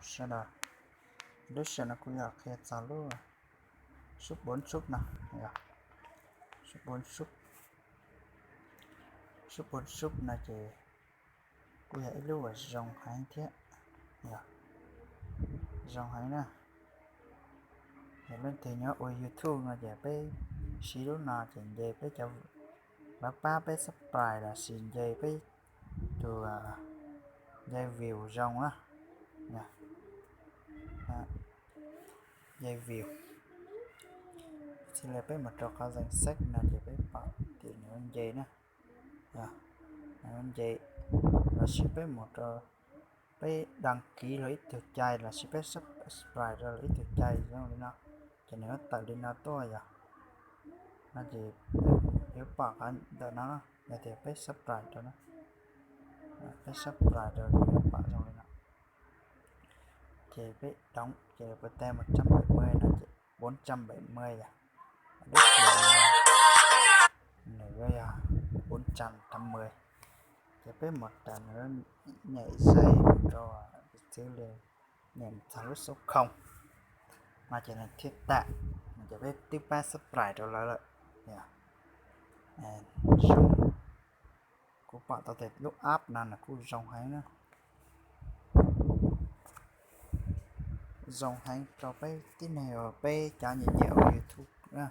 Sawv daws, lub sij hawm no kuv yuav qhia txog lub sub bốn sub no, yog sub bốn sub, sub bốn sub no ces kuj yog ib lub uas zoo heev thiab, yog zoo heev na. Yog leej twg nyob ua YouTube no ces peb siv lub no ces nce peb cov, lawv pab peb subscribe los sis nce peb tus, nce view zoo na, nce view. Txij li peb mus rau qhov danh sách no ces peb pom tias nws nce na, nws nce, los sis peb mus rau, peb đăng ký los ib tug cai los sis peb subscribe rau los ib tug cai zoo li no, ces nws yuav tawm li no tuaj yog. No ces yuav pom qhov ntawm no, yog tias peb subscribe rau, peb subscribe rau yuav pom zoo li no. Ces peb đóng ces peb tab một trăm bảy mươi no ces bốn trăm bảy mươi yog, nws yuav yog bốn trăm tám mươi. Ces peb mus rau nws, nyem zais rau, piv txwv li nyem txog lub số không no ces nws thiaj tawm, ces peb twb pab subscribe rau lawv lawm. Kuv pom tau tias lub app no nws kuj zoo heev na, zoo heev rau peb tib neeg uas peb cov nyiam nyiam ua YouTube na.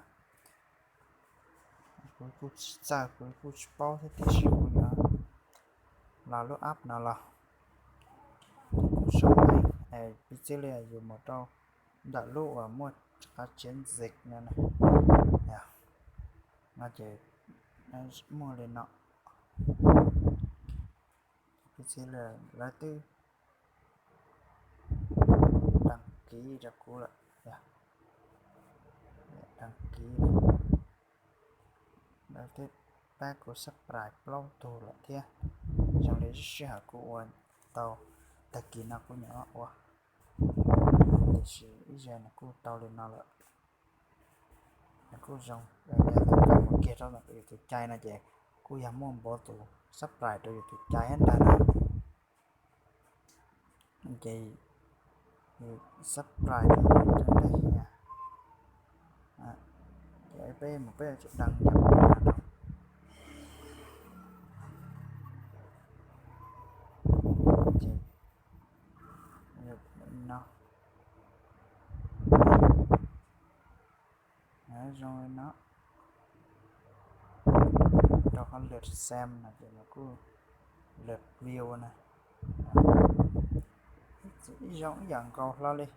Kuv kuj tsis txawj, kuv kuj tsis paub thiab tiam sis kuv yuav los lub app no los kuj zoo heev. Piv txwv li yus mus rau ntawm lub uas muaj qhov chiến dịch no, no ces muaj li no, piv txwv li lawv twb đăng ký rau kuv lawm, đăng ký, lawv twb pab kuv subscribe plaub tug lawm thiab. Zoo li sij hawm kuv ua tau, tag kis no kuv nyuam ua, tiam sis ib zaug nws kuj tau li no lawm. Nws kuj zoo, yog koj mus kiag rau ntawm yus tus cai no ces kuj yog muaj npaum tus subscribe rau yus tus cai ntag na. Ces subscribe rau ntawm hias, ces peb mus peb yuav tsum đăng nhập no rau, ces no, zoo li no, rau qhov lượt xem no ces nws kuj, lượt view na, ib zoo ib yam nkaus hlo li.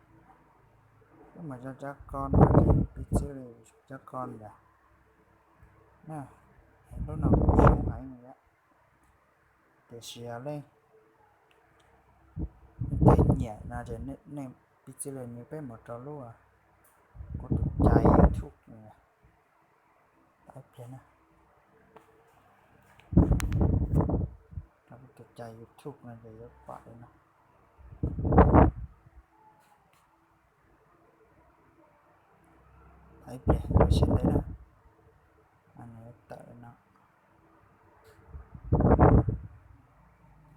Wb mus rau cov ko no ces piv txwv li cov ko ntawd, lub no kuj zoo heev li, tiam sis yog leej twg nyiam no ces nej piv txwv li nws peb mus rau lub, kuv tus cai YouTube no, ib pliag na, rau kuv tus cai YouTube no ces yuav pom li no. Ib pliag ua siab ntev na, nws tawm li no,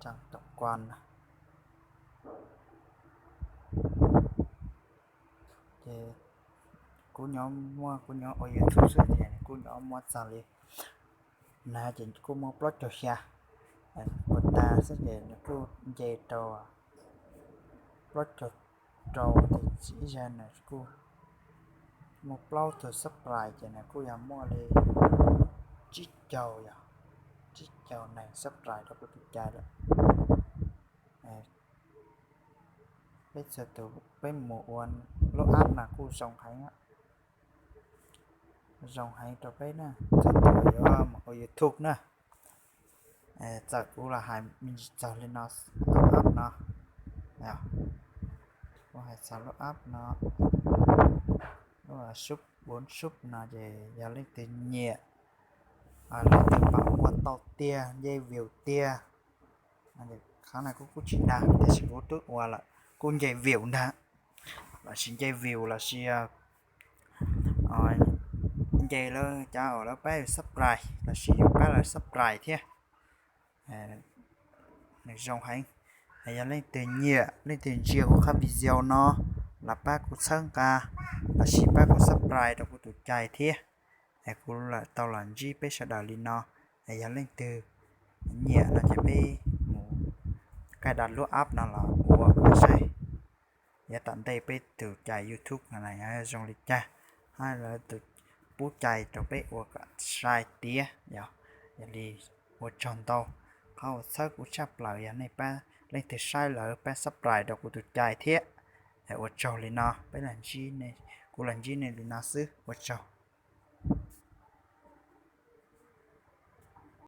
trang tổng quan no. Ces kuv nyob muaj, kuv nyob ua YouTube xwb ces kuj nyob muaj txog li na, ces kuj muaj plaub caug xya puas tas xwb ces nws kuj nce rau plaub caug rau, ces ib zaug nws kuj muaj plaub tug subscribe ces nws kuj yog muaj li tsib caug, yog tsib caug neeg subscribe rau kuv tus cai lawm. Peb txhua tus peb mus ua, lub app no kuj zoo heev, zoo heev rau peb na, txhua tus yuav mus ua YouTube na. Txawm kuv los hais me ntsis txog li no, lub app no, kuv hais txog lub app no, lub sub bốn sub no ces yog leej twg nyiam, leej twg pom ua tau tiag, nce view tiag. Qhov no kuv kuj tsis dag tiam sis kuv twb ua lawm, kuj nce view ntag, los sis nce view los sis nce lawv cov uas lawv pab subscribe los sis yus pab lawv subscribe thiab. Nws zoo heev, Yog leej twg nyiam leej twg ntsia kuv qhab video no, los pab kuv txhawb nqa, los sis pab kuv subscribe rau kuv tus channel thiab. Es kuv tau los ntsib peb sawv daws li no. Es yog leej twg nyiam no ces peb mus kaj da lub app no los ua kom saib. Yav tom ntej peb tus channel YouTube no zoo li cas, hab lawv tus pub channel rau peb ua kom sai tiav. Yog li, ua tsaug ntau. Qhov uas txhawb kuv tshaj plaws yog nej pab, leej twg saib lawv pab subscribe rau kuv tus channel thiab. Ua tsaug li no, peb, kuv los ntsib nej li no xwb, ua tsaug.